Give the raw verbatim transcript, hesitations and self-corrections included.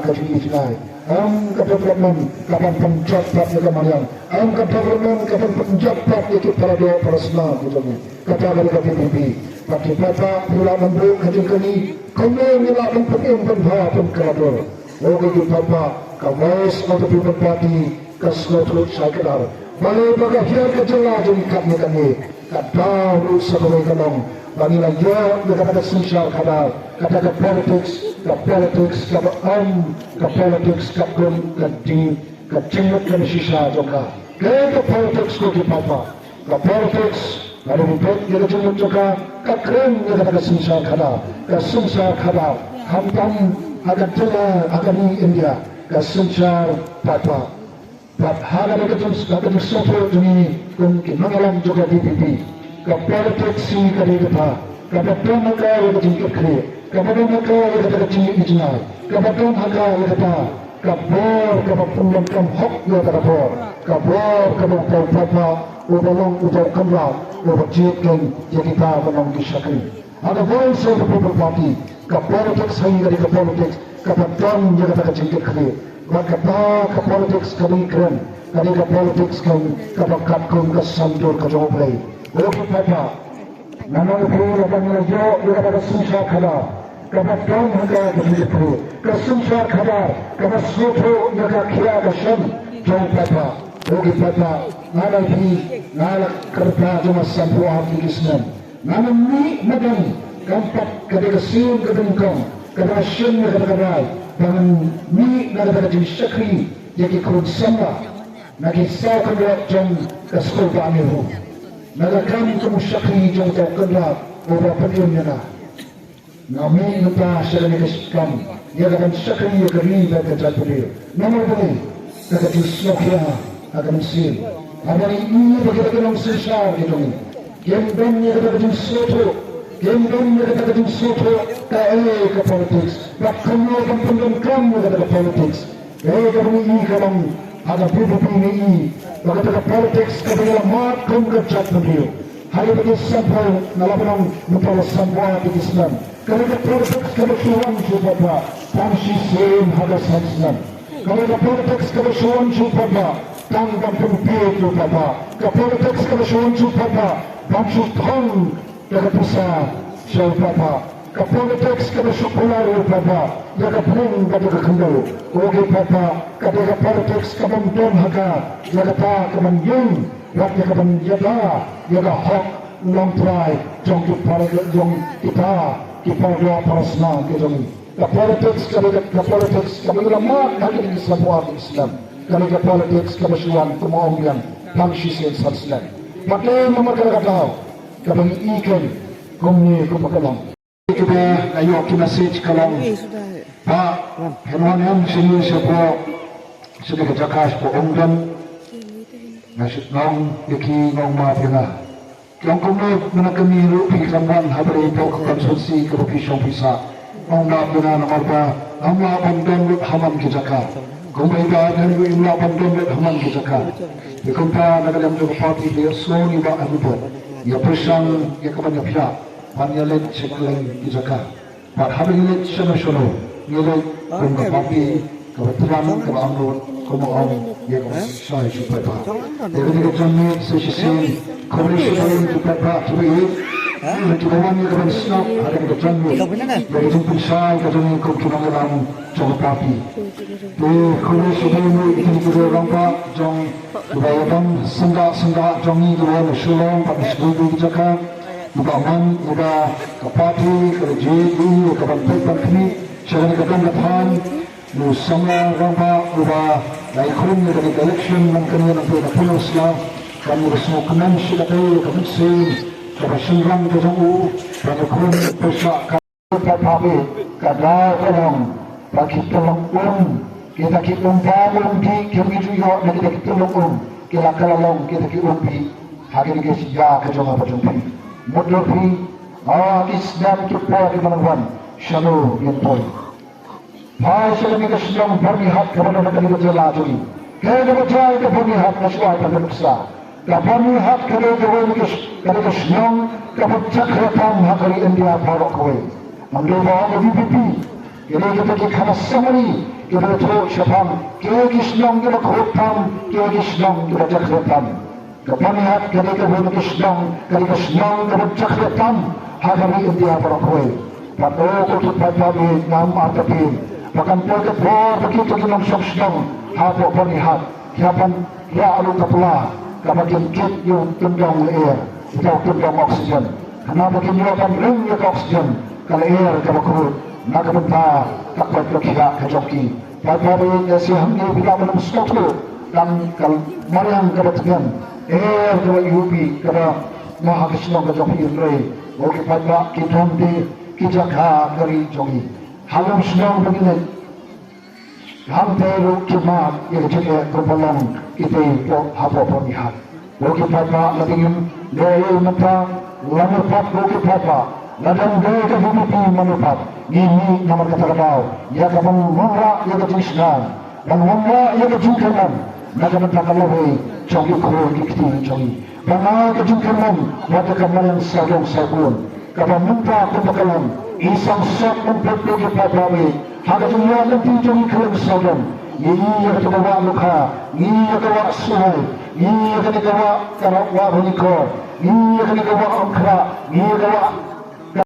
ka jingïohi jngai. Em ka development ka ban pynjot pat ïa ka mariang. Em ka development ka ban pynjot pat ïa ki paradoh parasnam ki jong ngi. Kata ka dei ka V P P. Bad ki paidbah phi lah ban buh ka jingkylli kumno ngi lah ban pynim pynbha pynkhlaiñ. Ong ki paidbah, ka Voice of the People Party ka sngewthuh shai kdar. Balei ba ka hiar ka jylla jong ngi katne katne, ka daw ruh sa kawei ka long ba ngi la ïoh ïa kata ka synshar khadar, kata ka politics, ka politics kaba ym, ka politics ka kum ka ding, ka jingmut ka shisha jong ka. Ka, ka politics ko ki paidbah, ka politics ka dei ban peit ïa ka jingmut jong ka, ka kren ïa kata ka synshar khadar, ka synshar khadar, khamtam ha ka jylla, ha ka ri India, ka synshar paidbah. Bad ha kane ka jing, ha ka jingsngewthuh jong ngi kum ki nongïalam jong ka V P P, ka politics hi ka dei kata kaba don ha ka ïa ka jingkitkhlieh, kaba don ha ka ïa kata ka jingïohi jngai, kaba don ha ka ïa kata ka bor kaba pyndonkam hok ïa kata ka bor, ka bor kaba u paidbah uba long u kynrad uba jied keiñ ïa kita ba long ki shakri. Ha ka Voice of the People Party, ka politics ha ngi ka dei ka politics kaba don ïa kata ka jingkitkhlieh. Bad kata ka politics kaba ngi kren ka dei ka politics kaba, kaba katkum ka symboh ka jong U Blei. Ko ki paidbah, nga ong ïa phi, lada ngi la ïoh ïa kata ka synshar khadar kaba don ha ka jingkitkhlieh, ka synshar khadar kaba sngewthuh ïa ka khia ka shem jong u paidbah. Ko ki paidbah, nga ong ïa phi, nga la kyrpad jong nga sanphew ar tylli ki snem. Nga mih madan, kam pat ka dei ka sien ka dei kong, ka dei ka sien ka dei ka rai, ba ngan mih na ka dei ka jingshakri ïa ki khun samla na ki saw kynrad jong ka skul Bah Nehru. Na ka kam kum u shakri jong u kynrad uba pynïeng ïa nga. Nga mih mynta sha kane ka kam ïa ka ban shakri ïa ka ri bad ka jaitbynriew. Namar balei? Ka ka jingsngewkhia ha ka mynsiem. Haba ngi ïohi ba kita ki nongsynshar ki jong ngi kim don ïa kata ka jingsngewthuh, kim don ïa kata ka jingsngewthuh kaei ka politics bad kumno ban pyndonkam ïa kata ka politics. Kaei kaba ngi i ka long ha ka V P P ngi i ba kata ka politics kaba ngi la mad kum ka jaitbynriew. Ha kaba ki sanphew, nga la ban ong mynta la sanphew ar tylli ki snem. Kane ka politics kaba shu wan shu pyrta tang shisien ha ka san snem. Kane ka politics kaba shu wan shu pyrta tang ban pynbieit ïa u paidbah. Ka politics kaba shu wan shu pyrta ban shu thong da ka pisa sha u paidbah. Ka politics kaba shu kular ïa u paidbah ïa ka bneng bad ïa ka khyndew. Ko ki paidbah, ka dei ka politics ka bym don ha ka ïa kata ka ban ïeng bad ïa ka ban ïada ïa ka hok longtrai jong ki para, jong kita ki para, para snam ki jong ngi. Ka politics ka dei ka, ka politics kaba ngi la mad ha kine ki sanphew ar tylli ki snem. Ka dei ka politics kaba shu wan, kumba ong biang, tang shisien san snem. Bad dei namar kata ka daw kaba ngi i keiñ kumne kumba ka long. Kaba nga ïoh ki message ka long, Bah, phin wan em shane shapoh, shane ka jaka shapoh Umden. Nga shu ong ïa ki, nga ong map ïa nga. Ki ong kumno mynta ka mih ruh phi khlem wan ha bynta ka constituency kaba phi shong phi sah. Nga ong map ïa nga namar ba ngam lah ban don lut ha man ki jaka. Kumba i Bah Nehru im lah ban don lut ha man ki jaka. Te kumta na ka liang jong ka party te ïa sngew ngi Bah Nehru, ïa pyrshang ïa ka ban ïa phiah ban ïa leit sha kylleng ki jaka. Bad haba ngi leit shano shano ngi leit kum ka party kaba thrang kaba angnud, kumba ong ïa ka ban shai sha u paidbah. Ïa kane ka janmiet sa shisien khublei shibun ïa u paidbah kiba ïeit, kiba wan ïa ka ban sngap ha kane ka janmiet ïa ka jingpynshai ka jong ngi kum ki nongïalam jong ka party. Te khublei shibun ïa kine ki rangbah jong kiba ïadon syndah syndah jong ngi kiba wan na Shillong bad na Shillong ki jaka. Ïa ka man, ïa ka, ka party ka la jied ïa ka ban peit ban khmih sha kane ka dong ka thaiñ. U samla rangbah uba la ïakhun ïa kane ka election man kane nangta na pule sla, ban ïa ka sngewkmen shi katei ïa ka mynsiem kaba shynrang ka jong u ban ïakhun pyrshah ka. Ka pha phi ka daw ka long ba ki tyllong um, kita ki um bam um dih kim ki ju ïoh na kita ki tyllong um, ki la kylla long kita ki um bih ha kine ki sha ka jong nga bad jong phi. Mutdur phi, ha ki snem ki por ki ban wan, shano ngin poi? Phai sha kane ka shnong Byrnihat kaba don ha kane ka jylla jong ngi. Kaei kaba jia ïa ka Byrnihat, nga shu ai pat ka nuksa. Ka Byrnihat ka dei kawei na ka sh-, ka dei ka shnong kaba jakhlia tam ha ka ri India baroh kawei. Namar ba ha ka V P P ka dei kata ki khana samari kiba ïathuh shaphang ki ki shnong kiba khuid tam, ki ki shnong kiba jakhlia tam. Ka Byrnihat ka dei kawei na ki shnong, ka dei ka shnong kaba jakhlia tam ha ka ri India baroh kawei. Bad o ko ki paidbah, ngam artatien ba kan poi ka por ba kito ki nongshong shnong hapoh Byrnihat ki hap ban ïa alu ka pla kaba kin kit ïa u tyndong lyer, ïa u tyndong oxygen. Khnang ba kin ïoh ban ring ïa ka oxygen, ka lyer kaba khuid, na ka bynta ka koit ka khiah ka jong ki. Paidbah ba ïeit, ïa shisha hangne phi lah ban ym sngewthuh tang ka mariang kaba tngen, eh, kaba iwbih kaba noh ha ka shnong ka jong phi, hynrei ko ki paidbah, ki don te ki jaka ka ri jong ngi. Ha lum shnong ba ngi leit, hangtei ruh ki mad ïa ka jingeh kumba long kitei hapoh Byrnihat. Ko ki paidbah, la dang im, lei mynta, la myrpat ko ki paidbah, la dang dei ka VPP mano pat, ngi mih namar kata ka daw ïa ka ban wanrah ïa ka jingshngaiñ, ban wanrah ïa ka jingkyrmen na ka bynta ka lawei jong ki khun ki kti jong ngi, ban ai ka jingkyrmen wat ïa ka mariang sawdong sawkun. Kaba mynta kumba ka long, i sangsot mynta ko ki paidbah, ha ka jingïaid lynti jong ngi khlem sawdong, ngi ïa kata ka wah Lukha, ngi ïa ka wah Suai, ngi ïa kane ka wah, ka wah Rungikor, ngi ïa kane ka wah Umkhrah, ngi ïa ka wah